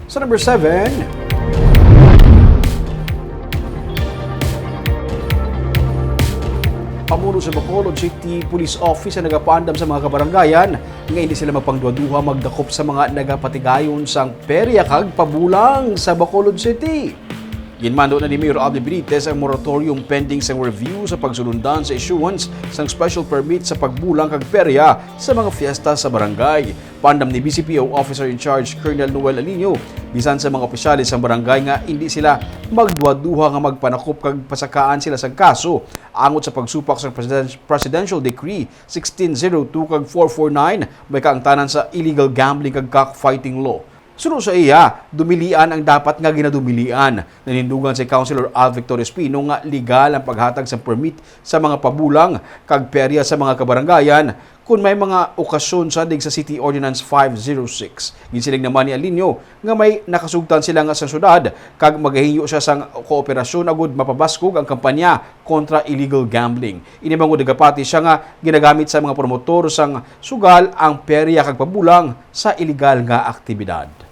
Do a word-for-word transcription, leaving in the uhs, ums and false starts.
Sa number seven, pamuno sa Bacolod City Police Office ang nagapaandam sa mga kabarangayan nga hindi sila magpangduha-duha magdakop sa mga nagapatigayon sang perya kag pabulang sa Bacolod City. Ginmando na ni Mayor Abby Benitez ang moratorium pending sang review sa pagsulundan sa issuance sang special permit sa pagbulang kag perya sa mga fiesta sa barangay. Paandam ni B C P O Officer in Charge Colonel Noel Aliño, bisan sa mga opisyales sang barangay nga hindi sila magduha-duha nga magpanakop kag pasakaan sila sang kaso angot sa pagsupak sang Presiden-, Presidential Decree sixteen zero two kag four four nine, may kaangtanan sa illegal gambling kag cockfighting law. Suno sa iya, dumilian ang dapat nga ginadumilian. Nanindugan si Councilor Alvictor Espino nga legal ang paghatag sa permit sa mga pabulang kag perya sa mga kabarangayan kon may mga okasyon sandig sa City Ordinance five zero six. Ginsiling naman ni Aliño nga may nakasugtan sila nga sa syudad kag magahinyo siya sang kooperasyon agud mapabaskog ang kampanya kontra illegal gambling. Ini bangod nagapati siya nga ginagamit sa mga promotor sang sugal ang perya kag pabulang sa illegal nga aktibidad.